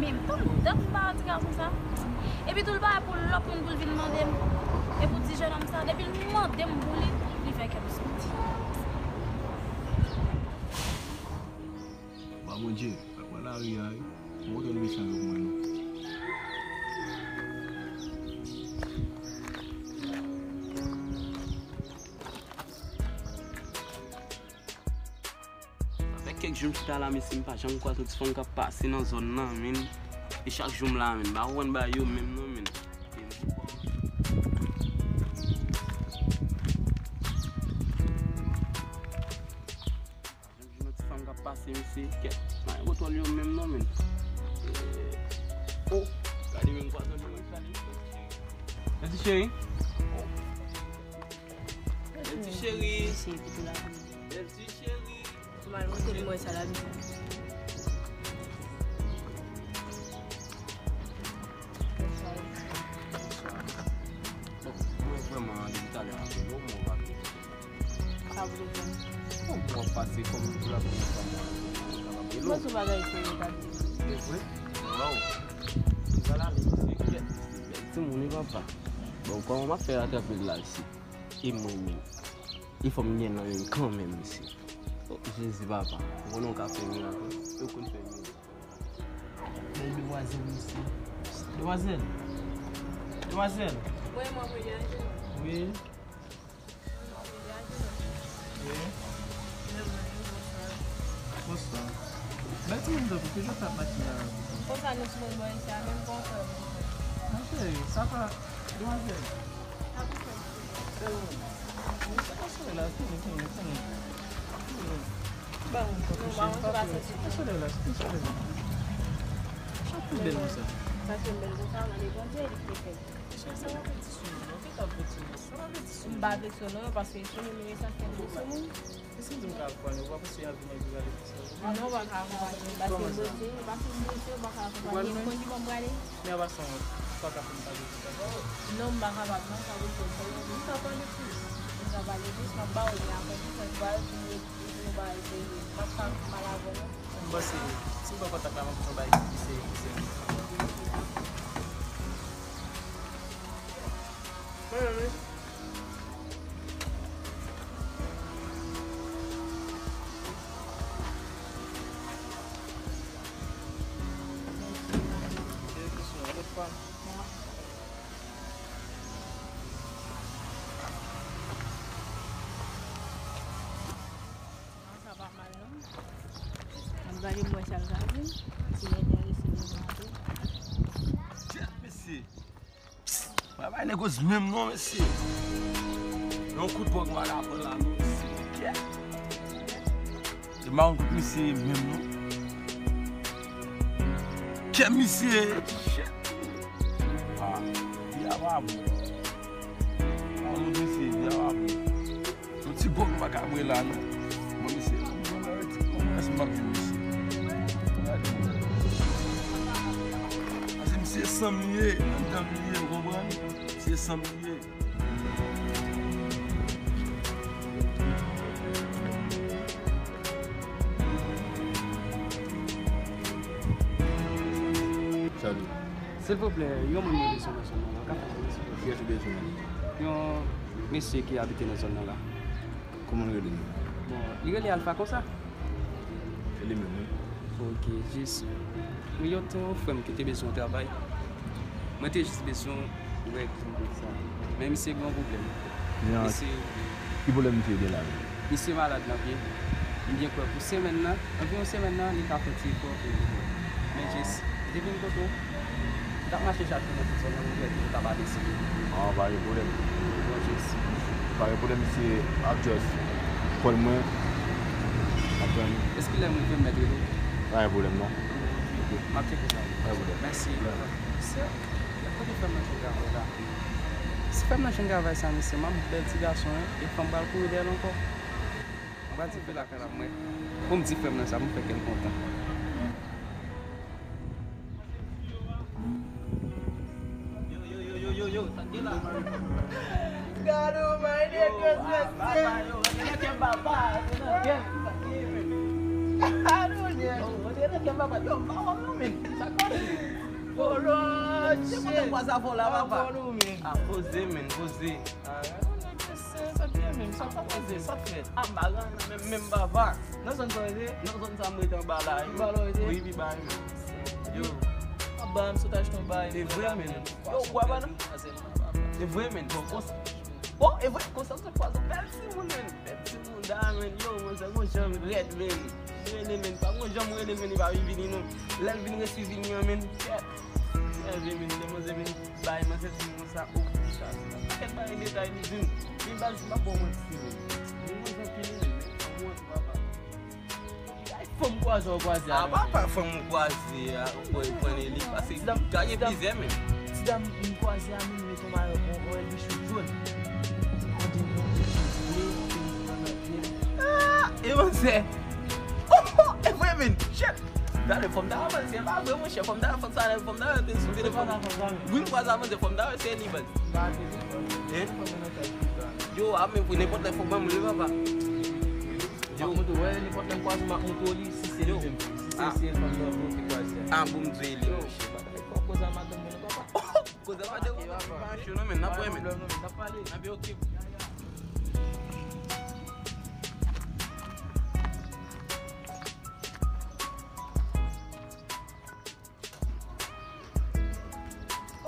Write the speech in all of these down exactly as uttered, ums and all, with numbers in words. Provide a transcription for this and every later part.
Tann, tann, m pa antre konsa. Epi tou, l pa pou lòt moun pou l vin mande m. E pou ti jennonm sa, depi l mande m pou li, li fè kè m soti. Ba Bondye, pa pran lari a, wi. Mwen kontan nou mechan yo pou mwen, non. Sa fè kèk jou m chita la, mesye, m pa janm kwaze yon ti fanm k ap pase nan zòn nan, men. E chak jou m la, men. M pa konprann bagay yo menm, non, men. Yon ti fanm k ap pase, mesye, kèt. Pa gen kontwòl yo menm non, men. Eh, oh, gade menm pwazon li, mwen, gade. Mèsi, cheri. Oh. Mèsi, cheri. Mèsi, cheri. Mal monte li, mwen, sa la. Bon, mwen vrèman, depi talè, m ap rele w, mwen pa vle. Sa vle di? Bon, w ap pase kòm pou la premye fwa mwen kapab rele w. Mwen sou bagay serye, pa di. Se vre? Waw. Sa la, men se kèt, se bèl timoun, wi, papa. Bon, kòman m ap fè atrape l la, isi? E mwen menm. E fò m gen nan men m kanmenm, isi. Oh, Jezi, papa. Ou konnen w ka fè mirak, wi. Ou konn fè mirak. Bèl demwazèl, mesye. Demwazèl. Demwazèl. Wi, mwen, mwen, degaje non. Wi. Mwen, mwen, degaje non. Wi. Mwen, mwen, bonswa. Bonswa. Bèl timoun tankou, ki jan w t ap mache la? Konsa nou sou bò isi a, menm konsa. Mon cheri, sa pa, demwazèl. Sa pou fè. Sa pa sou la, fini, fini, fini. Ba mwen, non, ba mwen, se pa sa. Sa sou la, sa sou la. Sa pi bèl konsa. Sa pi bèl konsa, nan le Bondye, li te fè. Mesye, sa pa fè ti sou nou, non. Ki sa fè ti sou? Sa pa fè ti sou. M pa fè sou non, paske sou nou, nou esansyèl pou sou moun. E si m di m ka al pran li, ou pa panse y ap vin epi gade pou sa? Non, ou pa ka akonpanye m. Paske blese, paske blese, ou pa ka akonpanye m. Konn ki bò m prale? Men an pasan, ou pa ka fè m pale de sa. Non, m pa kapab, non, sa pou fè m. Ou ka pale plis. Ou ka pale plis, m ap ba ou li apre, pou fè m ba ou, pou nou, pou nou ba ou serye. M ap ka mal avè w, non. M panse, si m pran kontak la, m ap fè yon bagay ki pi serye, pi serye. Mwen menm, wi. Sa pa mal, non. Ann gade m wè sa l ka di. Si l enterese, nou gade. Kèt, mesye. Mwen pa negosyab menm non, mesye. Yon kout bòk m pa ka pran la non, mesye. Kèt. E m pa konn kote misye ye menm non. Kèt, misye. Shit. Ah, biyè a pa bon. M pa konn kote misye ye, biyè a pa bon. Yon ti bòk m pa ka bwè la non. Bon, mesye, mwen, mwen, mwen, mwen, mwen, mwen, mwen, mwen, mwen, paske misye san m li ye, anndan m li ye, ou konprann? Misye san m li ye. Salut. Silvouplè, yon moun mwen bezwen nan zòn nan la. Ou ka fè m konnen, silvouplè? Kiyès ou bezwen? Yon mesye ki abite nan zòn nan la. Kòman l rele menm? Bon, li rele Alpha konsa. Se li menm, wi. Ok, jis. Mwen, yo te yon frè m ki te bezwen yon travay. Mwen te jis bezwen wè ki sa. Men misye gen yon pwoblèm. Misye, ki pwoblèm misye gen la menm? Misye malad nan pye. M byen kwè pou semèn nan, anviwon semèn nan, li ka fè ti efò pou li. Men jis, depi m kote w, m t ap mache chak jou nan tout zòn nan, m kwè li ta pa deside. Ah, pa gen pwoblèm. Bon, jis. Pa gen pwoblèm, misye ap just call mwen. Ap tann. Èske lè m rive m mèt rele w? Pa gen pwoblèm, non. M ap tcheke sa. Pa gen pwoblèm. Mèsi. Mesye, kote frè m nan jwenn travay la? Si frè m nan jwenn travay sa, mesye, m ap bèl ti gason, wi. E fanm pral kouri dèyè l ankò. Mwen pral di fè lakay la pou mwen. Pou m di frè m nan sa, pou m fè kè l kontan. Yo, yo, yo, yo, yo, yo, sa k gen la? Gade w, man, e de gwo sèsè. Yo, papa, yo, rantre nan kè m, papa, rantre nan kè m, sa k gen, men? Gade w, nèg. Yo, rantre nan kè m, papa, yo, m pa wè w non, men. Sa k pase? Se kontan kwaze avè w la, papa. A, poze, men, poze. A, gade yon nèg mesye, sa te ye menm, sa pa poze, sa t fèt. A, m pa gen anyen menm, menm, papa. Nan zòn sa w rete? Nan zòn sa m rete anba la, wi. Anba la w rete? Wi, pi ba, wi. Yo. Anba, m sot achte yon bagay. E vre, men. Yo, ou kwè pa nan? E vre, men. Bon, konsa. Bon, e vre, konsa, se kwaze bèl timoun, men. Bèl timoun, da, men. Yo, manzè, gon jan rèd, men. Rele, men. Pa gon jan m rele, men, li pa vin vini, non. Lè l vin resi vini an, men. Kèt. Lè vin, men, lè manzè vin bay manzè timoun sa, o, sa, sa. Kèt bagay detay, li di m. Men baz, m pa ba w manti, men. Li manzè anpil, men. Anmwey, papa. Fanm kwaze w kwaze a, a, papa, fanm ou kwaze a, ou pran li, pase ka gen plizyè, men. Ti dam m kwaze a, men, li met yon mayo, yon, yon èl bichou jòn. Mande yon bichou ble, ble, ble, ble. A, e manzè. E vre, men. Shit. Gade, fanm ta avanse, e pa vre, monchè. Fanm ta, fanm sa, fanm ta te sou telefòn. Wi, m kwaze avanse, fanm ta, se li, baz. Hein? Yo, a, men pou nenpòt lè, fòk ban m li, papa. Yo, m ap montre, wè, nenpòt lè m kwaze, m ap montre w li, si se li menm. Si se, se fanm nan, bon, ki kwaze a. A, bon, m di li, monchè. Papa, fòk koze a madanm mwen, papa. Koze a madanm mwen, papa. Pa cho non, men, n ap wè, men. N ap pale. N ap, ok.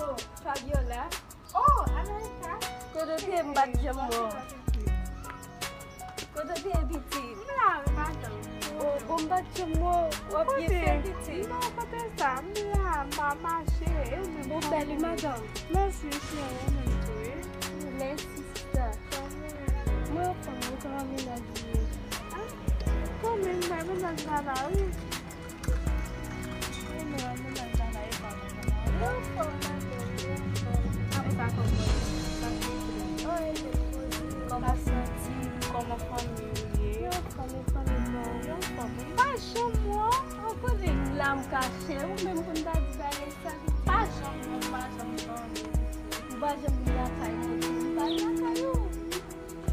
Oh, Fabiola. Oh, America. Kote w te ye m pa t janm wè w? Kote w te ye, pitit? M la wi, madanm. Oh, bon, m pa t janm wè w. W ap byen fè, pitit? Non, kote sa? M la, m ap mache. E ou menm, kòman w ye? Ou bèl wi, madanm. Mèsi, cheri, ou menm tou, wi. Mèsi, sista. Kòman w ye? Mwen anfòm wi, kòman mennaj ou ye? A, kanmenm, men mennaj la la, wi. Ou menm, mennaj la la, e pa konsa la. Yo anfòm, madanm, yo anfòm. Apa kòman? Sa se vre. Oh, e te poze. Kòman w santi? Kòman fanmi w ye? Yo anfòm, e fanmi bon. Yo anfòm. M pa janm wè w. Ou konnen m la m kache. Ou menm pou n ta di bagay sa. Pa janm wè w, pa janm tande. M pa janm vin lakay mwen. M pa lakay ou.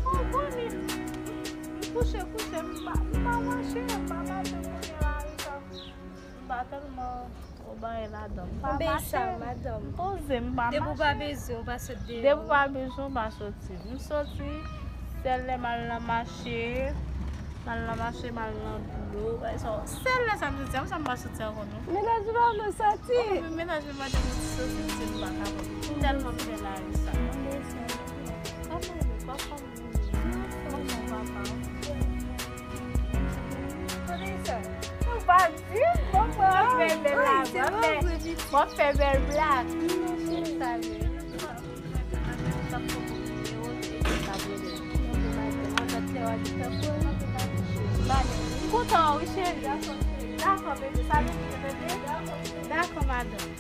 Ou konnen. M kouche, kouche. M pa, m pa mache. M pa mache kounye la, wi, sa. M pa tèlman gwo bagay ladan. M pa mache. Sa, madanm. M poze, m pa mache. Depi w pa bezwen, w pa sot deyò. Depi w pa bezwen, w pa soti. M soti, sèl lè m al nan mache, m al nan mache, m al nan dlo. Bagay sa, sèl lè sa m soti, apre sa m pa soti ankò, non. Mennaj ou pa vle w soti? Oh, men mennaj mwen mande m ti soti, m di l m pa kapab. M tèlman pè lari sa. M bezwen. Kòman w ye? Kòman w ye? Kòman w papa? Kote sa? Ou pa di, bon, bon. W ap fè bèl blag, w ap fè, w ap fè bèl blag. Sa vle. M kontan wi, cheri. Dakò, bebe. Sa vle di, bebe? Dakò, madanm.